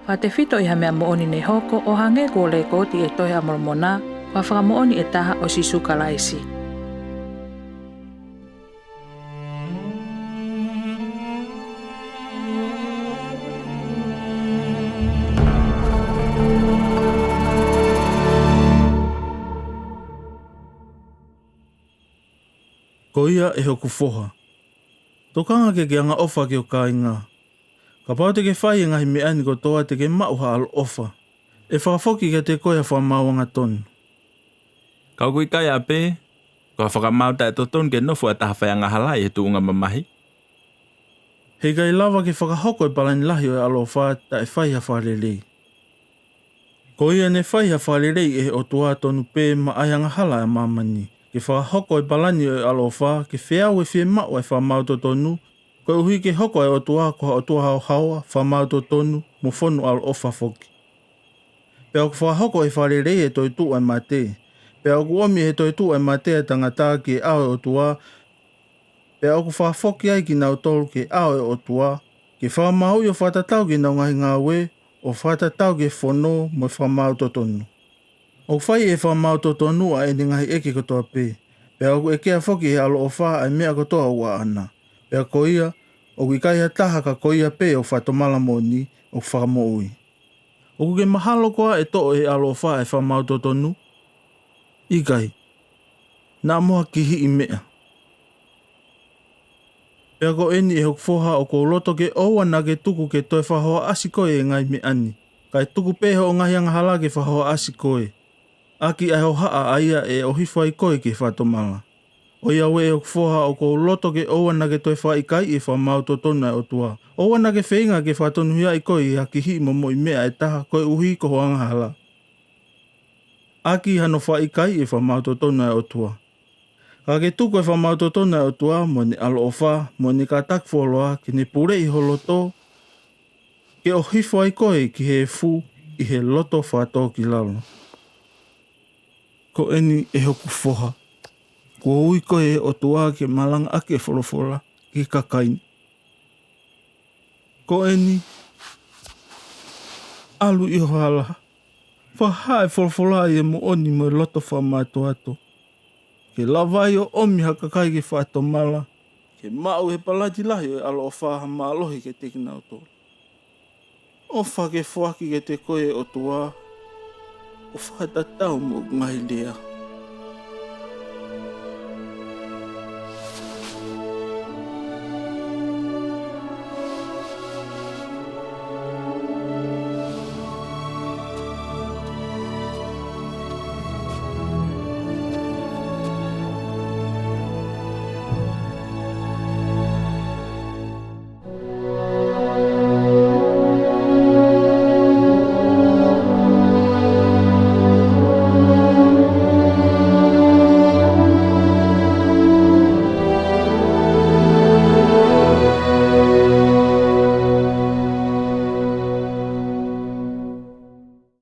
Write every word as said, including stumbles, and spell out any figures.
Fakatefito ʻi ha meʻa moʻoni ne hoko ʻo hangē ko e lekooti ʻi he Tohi ʻa Molomoná, ko ha fakamoʻoni ʻe taha ʻo Sīsū Kalaisi. Ko ia, ʻe hoku foha, tokanga ke ke angaʻofa ki ho kāingá. Kapau te ke fai e ngaahi meʻá ni kotoa, te ke maʻu ha ʻaloʻofa. ʻE fakafoki kiate koe ha fakamaau angatonu. Ka ʻoku ʻikai ʻapē ko ha fakamaau taʻetotonu ke nofo ʻa e taha faiangahalá ʻi he tuʻunga mamahí? He ʻikai lava ke fakahoko e palani lahi ʻo e ʻaloʻofá taʻe fai ha fakalelei. Ko ia ne fai ha fakalelei ʻe he ʻOtuá tonu pē maʻá e angahala ʻa e māmaní, ke fakahoko e palani ʻo e ʻaloʻofá, ke feau e fiemaʻu ʻa e fakamaau totonú, koeʻuhí ke hoko ʻa e ʻOtuá ko ha ʻOtua haohaoa, fakamaau totonu, mo fonu ʻaloʻofa foki. Pea ʻoku fakahoko ʻe he fakaleleí e toetuʻu ʻa e maté. Pea ʻoku ʻomi ʻe he toetuʻu ʻa e maté ʻa e tangatá ki he ʻao ʻo e ʻOtuá, pea ʻoku fakafoki ai kinautolu ki he ʻao ʻo e ʻOtuá, ke fakamaauʻi ʻo fakatatau ki heʻenau ngaahi ngāué, ʻo fakatatau ki he fonó mo e fakamaau totonú. ʻOku fai ʻe he fakamaau totonú ʻa ʻene ngaahi ʻeke kotoa pē, pea ʻoku ʻekea foki ʻe he ʻaloʻofá ʻa e meʻa kotoa ʻoku ʻaʻaná. Pea ko ia, ʻoku ʻikai ha taha ka ko ia pē ʻoku fakatomala moʻoní, ʻoku fakamoʻui. ʻOku ke mahalo koā ʻe toʻo ʻe he ʻaloʻofá ʻa e fakamaau totonú? ʻIkai, naʻa mo ha kihiʻi meʻa. Pea ko ʻeni, ʻe hoku foha, ʻoku ou loto ke ʻoua naʻá ke tuku ke toe fakahohaʻasi koe ʻe he ngaahi meʻá ni, kae tuku pē hoʻo ngaahi angahalá ke fakahohaʻasi koe, ʻaki ʻa e hohaʻa ʻa ia ʻe ʻohifo ai koe ki he fakatomalá. ʻOiauē, ʻe hoku foha, ʻoku ou loto ke ʻoua naʻá ke toe fakaʻikaiʻi e fakamaau totonu ʻa e ʻOtuá. ʻOua naʻá ke feinga ke fakatonuhiaʻi koe ʻi ha kihiʻi momoʻi meʻa ʻe taha koeʻuhí ko ho angahalá, ʻaki hano fakaʻikaiʻi e fakamaau totonu ʻa e ʻOtuá. Ka ke tuku e fakamaau totonu ʻa e ʻOtuá, mo ʻene ʻaloʻofá, mo ʻene kātaki fuoloá, ke ne puleʻi ho lotó, ke ʻohifo ai koe ki he efú ʻi he loto fakatōkilalo. Ko ʻeni, ʻe hoku foha, kuo ui koe ʻe he ʻOtuá ke malangaʻaki e folofolá ki he kakaí ni. Ko ʻeni, ʻalu ʻi ho halá, fakahā e folofolá ʻi he moʻoni mo e loto fakamātoato, ke lava ai ʻo ʻomi ha kakai ke fakatomala, ke maʻu ʻe he palani lahi ʻo e ʻaloʻofá ha mālohi kiate kinautolu. ʻOfa ke foaki kiate koe ʻe he ʻOtuá, ʻo fakatatau mo ʻeku ngaahi leá.